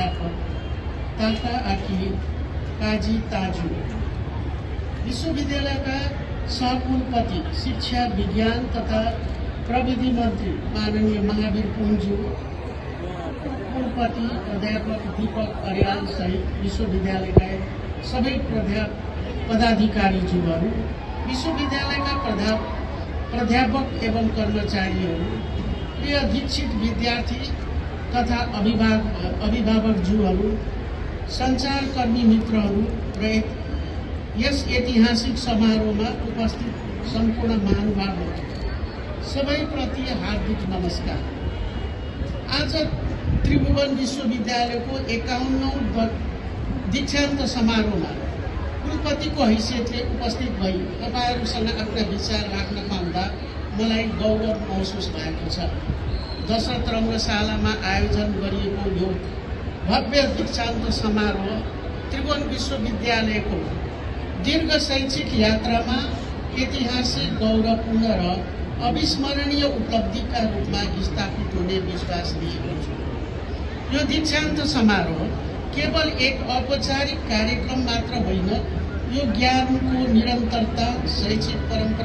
प्राध्यापक ताका आकी काजी ताजु, विश्वविद्यालयका सहकुलपति शिक्षा विज्ञान तथा प्रविधि मन्त्री माननीय महावीर पुञ्जु, कुलपति प्राध्यापक दीपक अर्याल सहित विश्वविद्यालयका सबै पदाधिकारीज्यूहरू, विश्वविद्यालयका प्राध्यापक एवं कर्मचारीहरू, प्रिय दीक्षित विद्यार्थी तथा अभिभावकज्यूहरू, सञ्चारकर्मी मित्रहरू र यस ऐतिहासिक समारोहमा उपस्थित सम्पूर्ण महानुभावहरू सबैप्रति हार्दिक नमस्कार। आज त्रिभुवन विश्वविद्यालयको 51औं दीक्षान्त समारोहमा कुलपतिको हैसियतले उपस्थित भई तपाईहरूसँग आफ्ना विचार राख्न पाउँदा मलाई गौरव महसुस भएको छ। दशरथ रङ्गशालामा आयोजन गरिएको यो भव्य दीक्षान्त समारोह त्रिभुवन विश्वविद्यालयको दीर्घ शैक्षिक यात्रामा ऐतिहासिक, गौरवपूर्ण र अविस्मरणीय उपलब्धिका रूपमा स्थापित हुने विश्वास लिएको छु। यो दीक्षान्त समारोह केवल एक औपचारिक कार्यक्रम मात्र होइन, यो ज्ञानको निरन्तरता, शैक्षिक परम्परा